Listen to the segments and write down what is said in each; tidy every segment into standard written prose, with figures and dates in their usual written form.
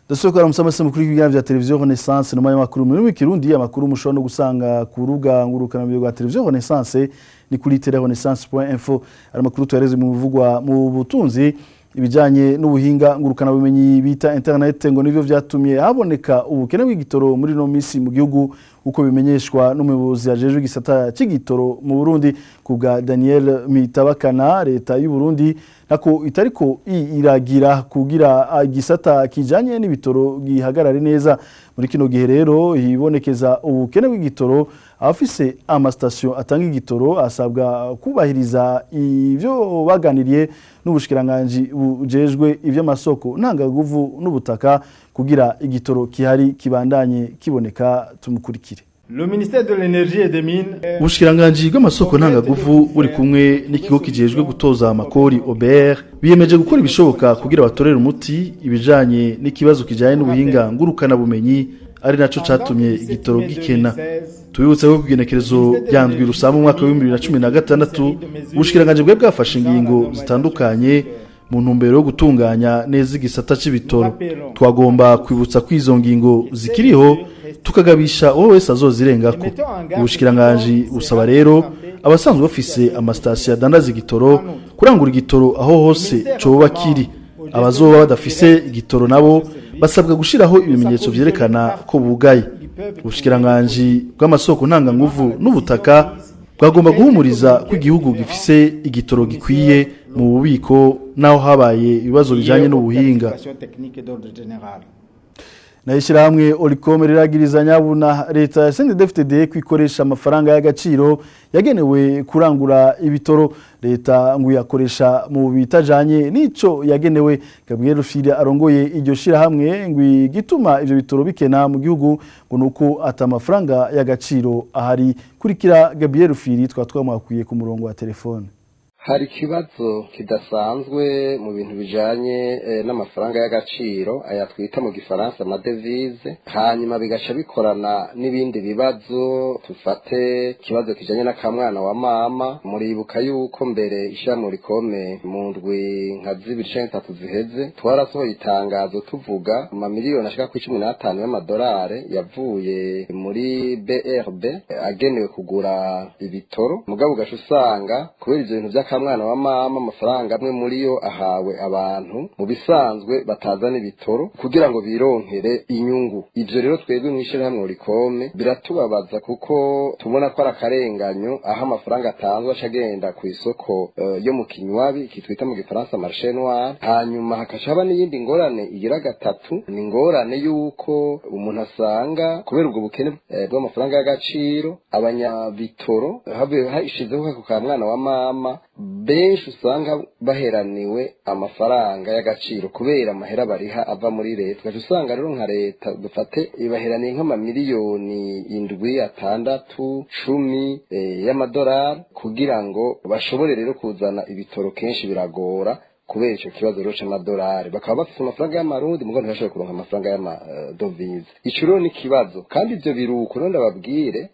Ndasubira kuramutsa mukuru w'ibiganiro vya Televiziyo Renaissance no makuru muri mu Kirundi. Amakuru mushobora no gusanga ku rubuga ngurukana rwa Televiziyo Renaissance ni kuri telerenaissance.info. Ari amakuru tuhereze mu bivugwa mu butunzi. Ibijanye n'ubuhinga ngurukana bumenyi bita internet ngo nivyo vyatumye haboneka ubukene bw'igitoro muri no misi mu gihugu, uko bimenyeshwa n'umuyobozi ajejwe igisata c'igitoro mu Burundi. Kubwa Daniel Mitabakana, leta y'u Burundi nako itariko iragira kugira igisata kijanye n'ibitoro gihagarare neza. Muri kino gihe rero hibonekeza ubukene bw'igitoro, abafise amastation atanga igitoro asabwa kubahiriza ivyo baganiriye n'ubushikiranganji bujejwe ivy'amasoko ntangaguvu n'ubutaka kugira igitoro kihari kibandanye kiboneka. Tumukurikire. Le ministère de l'Énergie et des Mines. Ubushikiranganji bw'amasoko ntangaguvu buri kumwe n'ikigo kijejwe gutoza amakori OBR biyemeje gukora ibishoboka kugira batorere umuti ibijanye n'ikibazo kijanye n'ubuhinga ngurukana bumenyi, ari naco catumye igitoro gikena. Tubibutse ko kugenekerezo rya 7 Rusama umwaka wa 2016 ubushikiranganji bwe bwafashe ingingo zitandukanye mu ntumbero yo gutunganya neza igisata c'ibitoro. Twagomba kwibutsa ko izo ngingo zikiriho, tukagabisha uwo wese azozirengako. Ubushikiranganji busaba rero abasanzwe bafise amasitasiyo adandaza igitoro kurangura igitoro aho hose coba kiri. Abazoba badafise igitoro nabo basabwa gushiraho ibimenyetso vyerekana ko bugaye. Ubushikiranganji bw'amasoko ntanganguvu n'ubutaka bwagomba guhumuriza ko igihugu gifise igitoro gikwiye mu bubiko naho habaye ibibazo bijanye n'ubuhinga. Na ishyirahamwe Olucome riragiriza nyabuna leta ya CNDD-FDD kwikoresha amafaranga y'agaciro yagenewe kurangura ibitoro. Leta ngo yakoresha mu bitajanye n'ico yagenewe. Gabriel Rufyiri arongoye iryo shirahamwe ngo igituma ivyo bitoro bikena mu gihugu ngo nuko ata amafaranga y'agaciro ahari. Kurikira Gabriel Rufyiri, twa twamwakwiye ku murongo wa telefone. Hari ikibazo kidasanzwe mu bintu bijanye n'amafaranga y'agaciro, aya twita mu Gifaransa amadevize, hanyuma bigaca bikorana n'ibindi bibazo. Tufate ikibazo kijanye n'akamwana wa mama. Muribuka yuko mbere ishirahamwe Olucome mu ndwi nka 2 canke 3 ziheze twarasohoye itangazo tuvuga amamiliyoni ashika kuri 15 y'amadolari yavuye muri BRB agenewe kugura ibitoro. Mugabo ugaca usanga kubera ivyo bintu vy'akamwana wa mama, amafaranga amwe muri yo ahawe abantu mu bisanzwe batazana ibitoro kugira ngo bironkere inyungu. Ivyo rero twebwe mw'ishirahamwe Olucome biratubabaza, kuko tubona ko ari akarenganyo aho amafaranga atanzwe aca agenda ku isoko yo mu kinywabi, iki twita mu Gifaransa marché noir. Hanyuma hakaca haba n'iyindi ngorane igira gatatu, ni ingorane y'uko umuntu asanga kubera ubwo bukene bw'amafaranga y'agaciro, abanyabitoro habe hashizeho ako ka mwana wa mama, benshi usanga baheraniwe amafaranga y'agaciro kubera amahera bariha ava muri leta. Ugaca usanga rero nka leta, dufate, ibaheraniye nk'amamiliyoni 7, 6, 10 y'amadolari kugira ngo bashobore rero kuzana ibitoro. Kenshi biragora kubera ico kibazo rero c'amadolari. Bakaba bafise amafaranga y'amarundi, mugo ntibashobore kuronka amafaranga y'amadovize. Ico rero ni ikibazo, kandi ivyo biruko rero ndababwire,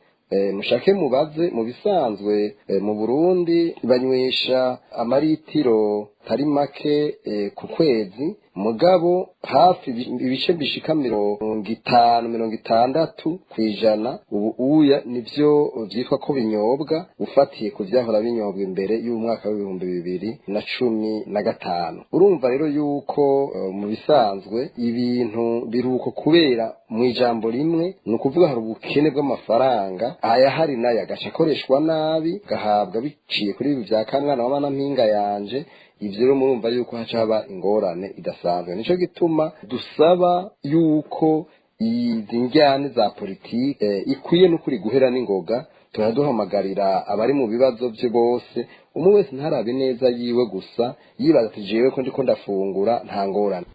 mushake mubaze. Mu bisanzwe mu Burundi banywesha amaritiro tari make ku kwezi, mugabo hafi ibice bishika 50, 60% ubu uya nivyo vyitwa ko binyobwa, ufatiye ku vyahora binyobwa imbere y'umwaka w'2015. Urumva rero yuko mu bisanzwe ibintu biruko kubera mu ijambo rimwe ni ukuvuga hari ubukene bw'amafaranga, ayahari nayo agaca akoreshwa nabi, gahabwa biciye kuri ibi vya kamwana wa mpinga yanje. Ivyo rero murumva yuko haca haba ingorane idasanzwe. Nico gituma dusaba yuko izi njyane za politike ikwiye n'ukuri guhera n'ingoga. Turaduhamagarira abari mu bibazo bye bose, umwe wese ntarabe neza yiwe gusa, yibaza ati: "Jewe ko ndiko ndafungura, nta ngorane."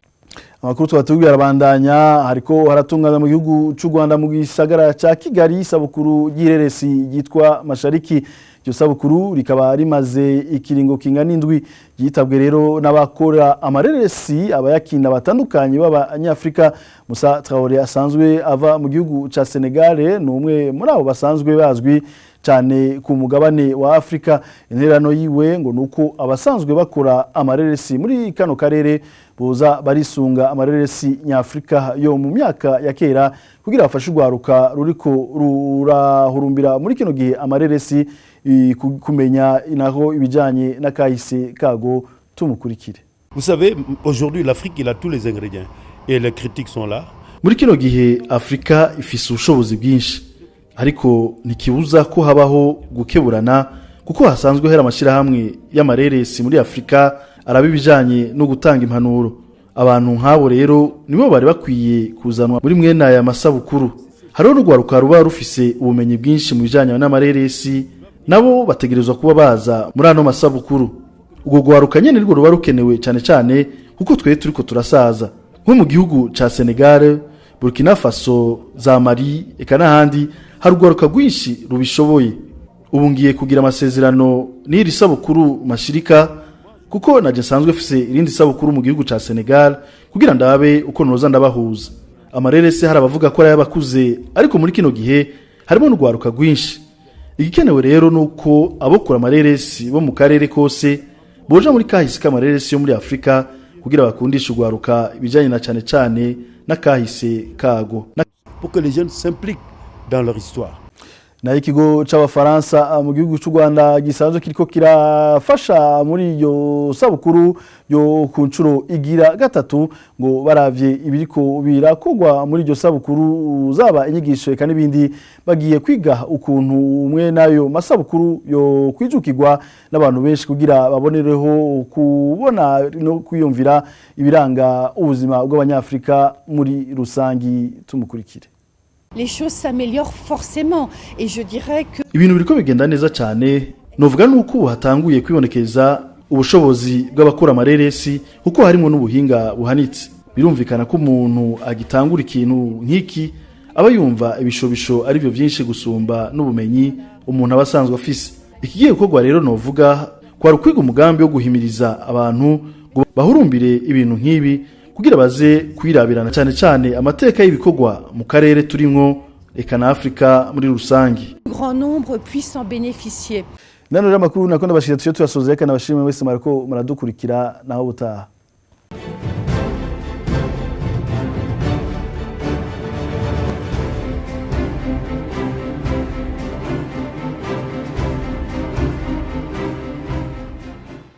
Amakuru tubatubwira arabandanya. Hariko haratunganywa mu gihugu c'u Rwanda, mu gisagara ca Kigali, isabukuru ry'ireresi ryitwa Mashariki. Iryo sabukuru rikaba rimaze ikiringo kingana indwi. Yitabwe rero n'abakora amareresi, abayakina batandukanye b'Abanyafrika. Musa Traoré asanzwe ava mu gihugu ca Senegal ni umwe muri abo basanzwe bazwi cyane ku mugabane wa Afrika. Intererano yiwe ngo nuko abasanzwe bakora amareresi muri kano karere boza barisunga amareresi nyafrika yo mu myaka ya kera kugira bafashe urwaruka ruriko rurahurumbira muri kino gihe amareresi kumenya naho ibijanye n'akahise kago. Tumukurikire. Vous savez, aujourd'hui, l'Afrique, il a tous les ingrédients. Et les critiques sont là. Muri kino gihe Afurika ifise ubushobozi bwinshi, ariko ntikibuza ko habaho gukeburana, kuko hasanzwe hari amashyirahamwe y'amareresi muri Afurika araba ibijanye no gutanga impanuro. Abantu nk'abo rero nibo bari bakwiye kuzanwa muri mwene aya masabukuru. Hariho n'urwaruka ruba rufise ubumenyi bwinshi mu bijanye n'amareresi, nabo bategerezwa kuba baza muri ano masabukuru. Ubwo rwaruka nyene nirwo ruba rukenewe cyane cyane, kuko twe turiko turasaza. Nko mu gihugu ca Senegal, Burkina Faso, za Mali eka n'ahandi hari urwaruka rwinshi rubishoboye. Ubu ngiye kugira amasezerano n'iri sabukuru mashirika, kuko naje nsanzwe mfise irindi sabukuru mu gihugu ca Senegal, kugira ndabe uko noza ndabahuza. Amareresi hari abavuga ko ari ay'abakuze, ariko muri kino gihe harimo n'urwaruka rwinshi. Igikenewe rero nuko abokora amareresi bo mu karere kose boja muri kahise k'amareresi yo muri Afrika kugira bakundishe urwaruka ibijanye na cane cane n'akahise kago. Pour que les jeunes s'impliquent dans leur histoire. Nayo ikigo c'Abafaransa mu gihugu c'u Rwanda gisanzwe kiriko kirafasha muri iyo sabukuru yo ku nshuro igira gatatu, ngo baravye ibiriko birakogwa muri iryo sabukuru, zaba inyigisho eka n'ibindi, bagiye kwiga ukuntu umwe nayo masabukuru yo kwijukirwa n'abantu benshi kugira babonereho kubona no kwiyumvira ibiranga ubuzima bw'Abanyafrika muri rusangi. Tumukurikire. Les choses s'améliorent forcément. Et je dirais que Ibintu biriko bigenda neza cyane. Novuga nuko ubu hatanguye kwibonekeza ubushobozi bw'abakora amareresi, kuko harimo n'ubuhinga buhanitse. Birumvikana ko umuntu agitangura ikintu nk'iki aba yumva ibishobisho ari byo byinshi gusumba n'ubumenyi umuntu aba asanzwe afise. Ikigiye gukorwa rero, novuga kwari ukwiga umugambi wo guhimiriza abantu ngo bahurumbire ibintu nk'ibi kugira baze kwirabirana cyane cyane amateka y'ibikorwa mu karere turimwo eka na Afrika muri rusangi. Grand nombre puisse en bénéficier. Nano rero amakuru nako ndabashira, tuyo tuyasoza. Reka nabashimwe wese mwariko muradukurikira. Naho butaha.